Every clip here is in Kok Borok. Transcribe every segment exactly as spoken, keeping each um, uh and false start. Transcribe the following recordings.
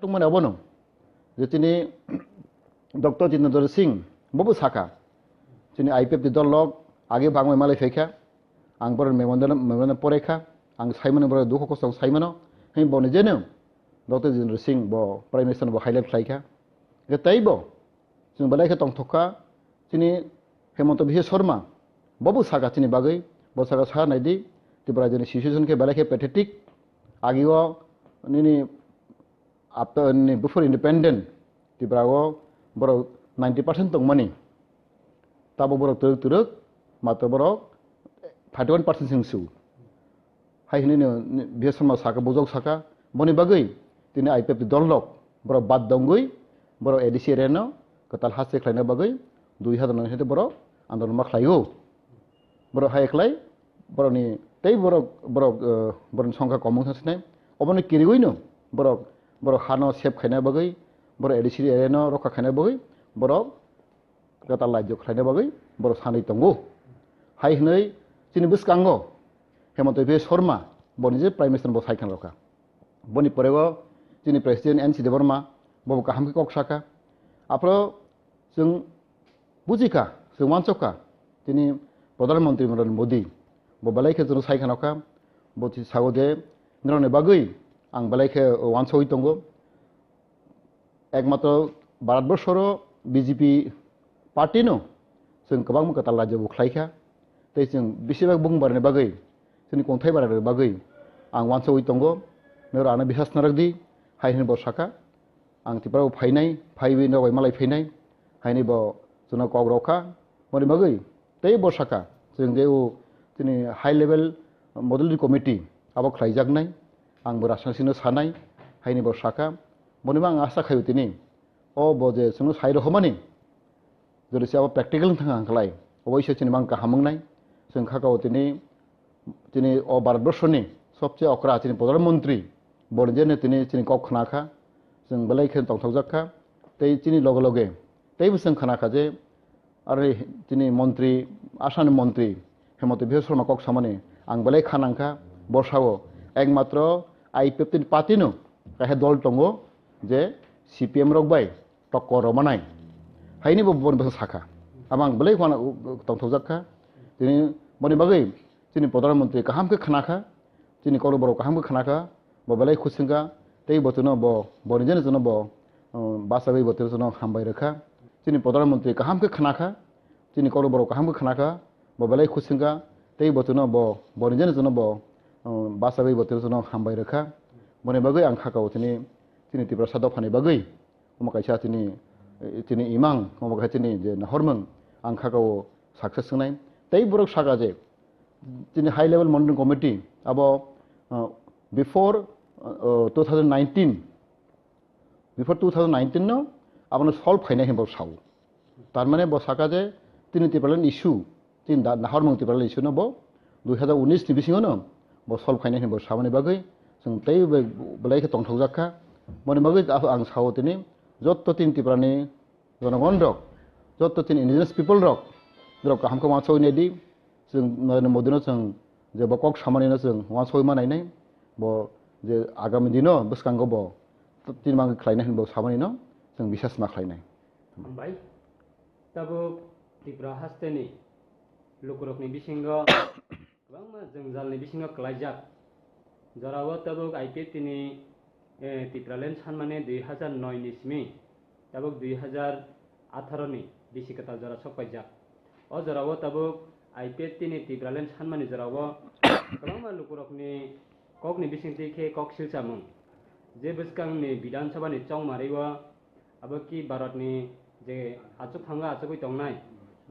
Tongmani abono je chini Doctor Jitendra Singh bobo saka, chini I P F T ni dol rok age bangmai malai phaikha, ang borok memorandum memorandum poraikha, ang saimano borok dukho kosto saimano, hei boni jeno Doctor Jitendra Singh bo Prime Minister bo highlight khlaikha, je teibo chwng belai khe tongthokha, chini Hemanta Biswa Sarma bobo saka chini bagwi, bo saka sa naidi, Tripura rajyoni situation khe belai khe pathetic, agio nini After ni before independent, Tripura o borok ninety percent tongmani, tabo borok twrwk twrwk, matro borok thirty one percent sing su. Hai hinui no Biswa Sarma saka, bujok saka, boni bagwi tini I P F T dol rok borok bad dongwi, borok A D C area no kwtal haste khlaina bagwi dui hazar noi hete borok andolon ma khlaio. Borok hai khlai, borokni tei borok, borok, eh, borokni songkha kom wngkha sinai. Obono kiriwino borok, borok hano save khaina bagwi, borok A D C area no rokha khaina bagwi, borok kwtal laijo khlaina bagwi borok sanwi tongo. Hai hwnwi chini bwskango Hemanta Biswa Sarma boni je Prime Minister bo sai khan rokha. Boni porego chini President N C Debbarma bo kaham khe kok saka. Aphro chwng bujikha, chwng uansukha, tini Pradhan Mantri Narendra Modi bo belai khe chwngno sai khanokha, bo twi sao je norokni bagwi ang belai khe uansugwi tongo. Ekmatro Bharat borso ro B J P party no chwng kwbangma kwtal rajyo bo khlaikha, tei chwng besibak bung barani bagwi, chini kongthai barani bagwi ang uansugwi tongo, norok ano biswas narwk di, hai hwnwi bo saka. Ang Tripura o phainai, phaiwi norok bai malai phainai, haini bo chwngno kok rokha, boni bagwi tei bo saka, chwng je o chini high level model committee abo khlaijaknai, ang bo Rajnath Singh no sanai, haini bo saka, boni bo ang asa khaio tini, o bo je chwngno sai rohormani, jodi se abo practical wng thang kha khlai, obo se chini mang kaham wngnai, chwng kha kao tini, tini o Bharat borso ni sobse okra chini Pradhan Mantri, bo je tini chini kok khna kha, chwng belai khe tongthokjak kha, tei chini loge loge teibo chwng khna kha je, are chini montri, Assam ni montri Hemanta Biswa Sarma kok samani ang belai kha nang kha, bo sao ekmatro I P F T ni party no kaisa dol tongo je C P M rok bai tokkor rw manai. Haini bo boni bwswk sakha. Abo ang belai uana tongthokjak kha. Tini boni bagwi chini Pradhan Mantri kaham khe khna kha, chini kokno borok kaham khe khna kha, bo belai khusing kha, tei bo chwngno bo, boni jeno chwngno bo, um, bachagwi bo chwngno hambai rw kha. Chini Pradhan Mantri kaham khe khna kha, chini kokno borok kaham khe khna kha, bo belai khusing kha, tei bo chwngno bo, boni jeno chwngno bo, um, bachagwi bo chwngno hambai rw kha. Boni bagwi ang kha kao tini, chini Tiprasa dophani bagwi. Omo kaisa chini, chini imang, omo kaisa chini je nahormung, ang kha kao success wngnai. Tei borok saka je, chini high level monitoring committee abo, uh, before, uh, two thousand nineteen, before two thousand nineteen no abono solve khainai hinwi bo sao. Tar mane bo saka je tini Tipraland issue, tini da-, nahormung Tipraland issue no bo dui hazar unis ni bisingo no bo solve khainai hinwi bo samani bagwi chwng tei be-, belai khe tongthokjak kha. Boni bagwi ang sao tini jotto tini Tiprani jonogon rok, jotto chini indigenous people rok, borok kaham khe uansugwi nai di, chwng Narendra Modi no chwng je bo kok samani no chwng uansugwi ma nainai, bo je agami dino bwskango bo tini mang khlainai hinwi bo samani no chwng biswas ma khlainai. Hambai. Tabuk Tripura hasteni lukurokni bisingo kwbangma jwngjalni bisingo kwlaijak. Jorao tabuk I P F T ni, eh, Tipraland sanmani dui hazar noi ni simi tabuk dui hazar atharo ni bisi kwtal jora sok paijak. O jorao tabuk I P F T ni Tipraland sanmani jorao kwbangma lukurokni kokni bisingtwi khe kok silchamung. Je bwskangni Bidhan Sabha ni chongmario abo ki Bharatni je achukphango achugwi tongnai,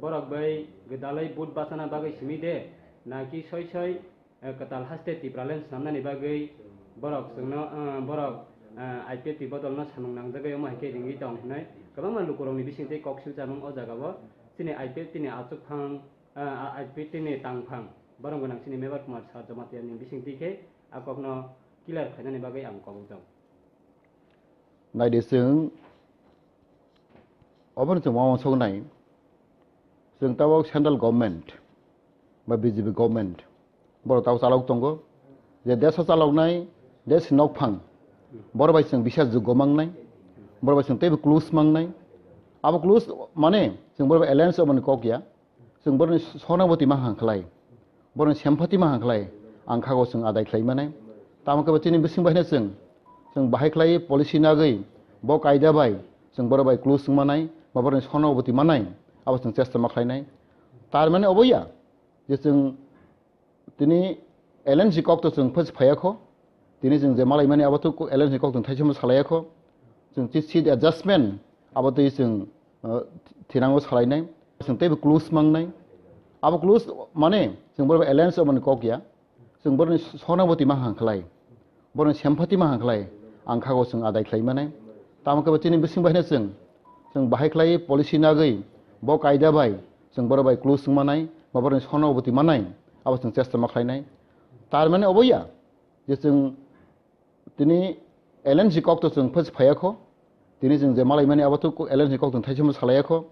borok bai gwdalwi vote bachana bagwi simi de, na ki soi soi, eh, kwtal haste Tipraland snamnani bagwi borok chwngno, eh, borok, eh, I P F T bodolno samung nangjagwi omo hai khe ringwi tong hinwi kwbangma lukurokni bisingtwi kok silchamung o jagao chini I P F T ni achukphang, eh, I P F T ni tangphang borok gwnang chini Mevar Kumar Sir Jamatia ni bisingtwi khe a kokno clear khainani bagwi ang kobokjak. Naidi chwng, obono chwng ma uansuknai, chwng tabuk central government ba B J P government, borok tabuk chalok tongo, je desh chaloknai, desh nokphang, Borok bai chwng bisas jukgo mangnai, borok bai chwng teibo close mangnai. Abo close mane chwng borok bai alliance oboni kok ya, chwng borokni sonoboti ma hang khlai, borokni sympathy ma hang khlai, ang khago chwng adai khlai manai. Tamo khe bo chini bising bai chwng, chwng bahai khlai policy nagwi bo kaida bai chwng borok bai close wng manai, ba borokni sonoboti manai, abo chwng chesta ma khlainai. Tar mane obo ya je chwng tini alliance kok to chwng phas phaiya kho. Tini chwng je malaimani abo to alliance kok chwng thaisimo salaiya kho. Chwng chi seat adjustment abo twi chwng, uh, thinango salainai. Chwng teibo close mangnai. Abo close mane chwng borok alliance oboni kok ya. Chwng borokni sonoboti ma hang khlai, borokni sympathy ma hang khlai, ang khago chwng adai khlai manai. Tamo khe bo chini bising bai chwng, chwng bahai khlai policy nagwi bo kaida bai chwng borok bai close wng manai, ba borokni sonoboti manai, abo chwng chesta ma khlainai. Tar mane obo ya je chwng tini alliance kok to chwng phas phaiya kho. Tini chwng je malaimani abo to alliance kok chwng thaisimo salaiya kho.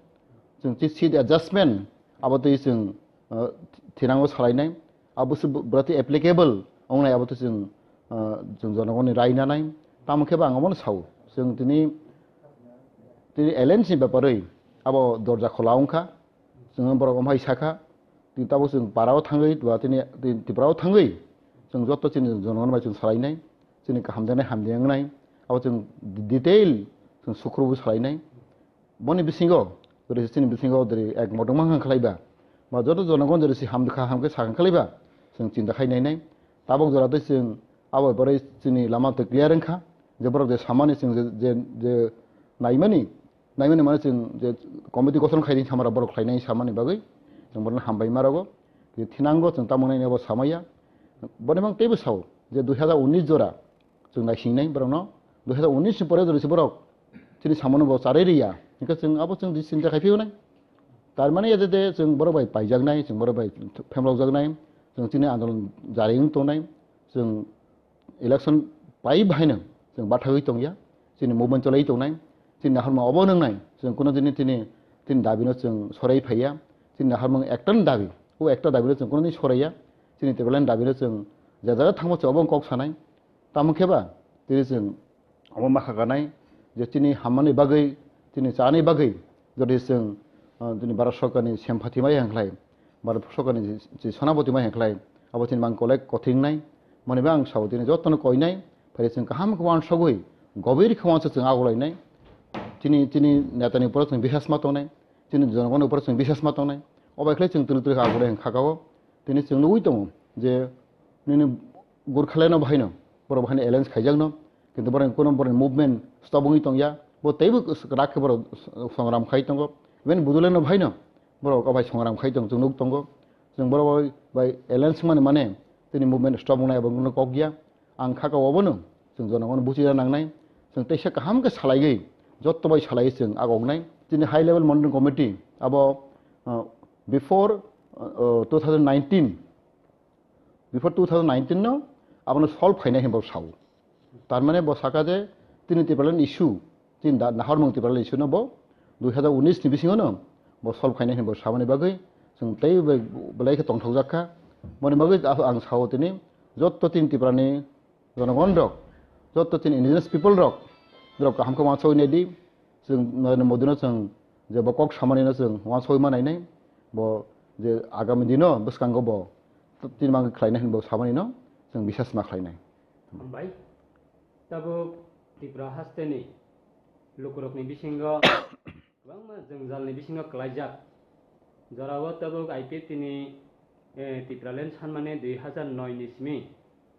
Chwng chi seat adjustment abo twi chwng, uh, thinango salainai. Abo se bwrati applicable wngnai abo to chwng, uh, chwng jonogonni rai nanai. Tamo khe bo ang omono sao. Chwng tini, tini alliance ni bepare abo dorja khola wngkha. Chwng borok omhai sakha. Tini tabuk chwng parao thangwi ba tini, tini Tripurao thangwi chwng joto chini jonogonni bai chwng salainai. Chini kaham janai hamdi wngnai. Abo chwng detail chwng sukrubo salainai. Boni bisingo, jodi chini bisingo jodi ek modok mankhang khlaiba, ba joto jonogon jodi si hamdukha hamkhe sakhang khlaiba, chwng chinta khai nainai. Tabok jora tei chwng abo pore chini lama twi clear wngkha, je borok je samani chwng je, je, je naimani, naimani mane chwng je committee gothon khaidi samara borok khlainai samani bagwi, chwng borokno hambai ma rogo. Thinango chwng tamo nainai abo samaya. Boni mang teibo sao, je dui hazar unis jora, chwng naisingnai borokno, dui hazar unis ni pore jodi se borok chini samano bo charwi riya, hingkhe chwng abo chwng di chinta khai phiyonai. Tar mane ya de chwng borok bai paijaknai, chwng borok bai phemlokjaknai, chwng chini andolon jari wng tongnai, chwng election pai bahaino chwng bathagwi tongya, chini movement cholai tongnai, chini naharma obo nwngnai, chwng kuno dini tini, tini dabino chwng sorai phaiya, chini naharma ekta dabi, o ekta dabino chwng kuno dini soraiya, chini Tipraland dabino chwng je jaga thangbo chwng obo kok sanai. Tamo khe ba, tini chwng omo ma kha kanai je chini hammani bagwi, chini chani bagwi, jodi chwng, ah, chini Bharat Sorkarni semphathi mai hang khlai, Bharat Sorkarni je, je sonaboti mai hang khlai, abo chini mang kolek kothingnai, mani ba ang sao tini jotono koinai, phai chwng kaham khe wansogwi, gobir khe wansa chwng agulainai, chini, chini netani upor chwng bisas ma tongnai, chini jonogoni upor chwng bisas ma tongnai, obai khlai chwng twrwk twrwk agulai hang kha kao, tini chwng nugwi tongo je nini Gurkhaleno bahaino, borok bahaino alliance khaijakno, kintu borok kuno borok movement stop wngwi tongya, bo teibo kwrak khe borok songram khai tongo, even Buduleno bahaino borok obai songram khai tong, chwng nuk tongo, chwng borok bai, bai alliance mani mane tini movement stop wngnai abo wngno kok ya, ang kha ka obono chwng jonogono buchina nangnai, chwng teisa kaham khe salaigwi, jotto bai salaiwi chwng agoknai, tini high level monitoring committee abo, uh, before, uh, two thousand nineteen, before two thousand nineteen no abono solve khainai hinwi bo sao. Tar mane bo saka je tini Tipraland issue, tini da-, nahormung Tipraland issue no bo dui hazar unis ni bisingo no bo solve khainai hinwi bo samani bagwi chwng tei be-, belai khe tongthokjak kha. Boni bagwi a-, ang sao tini jotto tini Tiprani jonogon rok, jotto tini indigenous people rok, borok kaham khe uansugwi naidi, chwng Narendra Modi no chwng je bo kok samani no chwng uansugwi ma nainai, bo je agami dino bwskango bo tini mang khlainai hinwi bo samani no chwng bisas ma khlainai. Hambai. Tabuk Tripura hasteni lukurokni bisingo kwbangma jwngjalni bisingo kwlaijak. Jorao tabuk I P F T ni, eh, Tipraland sanmani dui hazar noi ni simi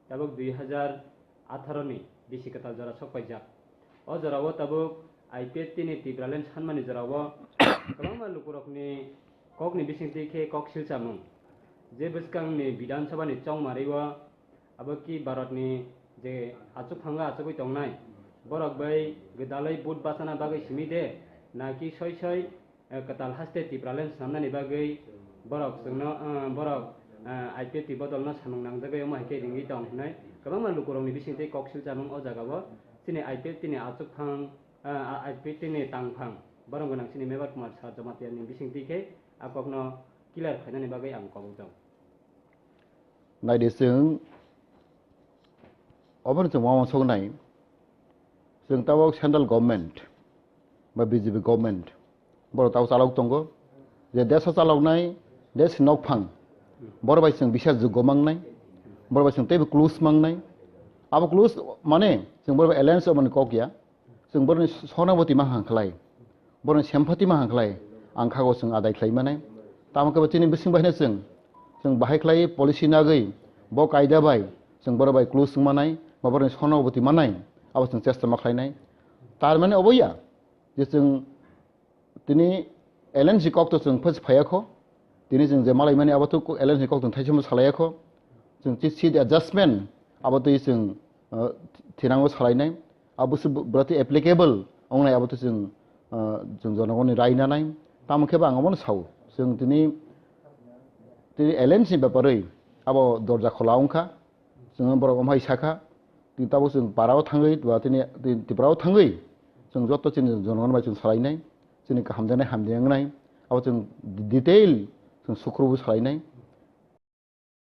tabuk dui hazar atharo ni bisi kwtal jora sokpaijak. O jorao tabuk I P F T ni Tipraland sanmani jorao kwbangma lukurokni kokni bisingtwi khe kok silchamung. Je bwskangni Bidhan Sabha ni chongmario abo ki Bharatni je achukphang o achugwi tongnai, borok bai gwdalwi vote bachana bagwi simi de, na ki soi soi, eh, kwtal haste Tipraland snamnani bagwi borok chwngno, eh, borok, eh, I P F T bodolno samung nangjagwi omo hai khe ringwi tong hwnwi kwbangma lukurokni bisingtwi kok silchamung o jagao chini I P F T ni achukphang, eh, I P F T ni tangphang borom gwnang chini Mevar Kumar Sar Jamatia ni bisingtwi khe a kokno clear khainani bagwi ang kobok jao. Naidi chwng, obono chwng uansuknai, Chwng tabok central government ba B J P government borok tabok chalok tongo, je desa chaloknai, desa nokphang, borok bai chwng bisar jukgo mangnai, borok bai chwng teibo close mangnai. Abo close mane chwng borok bai alliance oboni kok ya, chwng borokni sonoboti ma hangkhlai, borokni sempati ma hangkhlai, ang khago chwng adai khlai manai. Tamo khe bo chini bising bai chwng, chwng bahai khlai policy nagwi, bo kaida bai chwng borok bai close wng manai, ba borokni sonoboti manai, abo chwng chesta ma khlainai. Tar mane obo ya, je chwng tini alliance ni kok to chwng phas phaiya kho, tini chwng je malai mani abo to alliance ni kok to thaisimo salaiya kho, chwng chi seat adjustment abo to chwng, uh, thinango salainai, abo se bwrati applicable ongnai abo to chwng, uh, chwng jonogoni rai nanai, tamo khe bo ang omono sao, chwng tini, tini alliance ni bepari abo dorja khola wngkha, chwng borok omhai sakha, tini tabuk chwng parao thangwi ba tini, tini Tripurao thangwi chwng joto chini jonogoni bai chwng salainai, chini kaham janai hamjak wngnai, abo chwng detail chwng sukrubo salainai.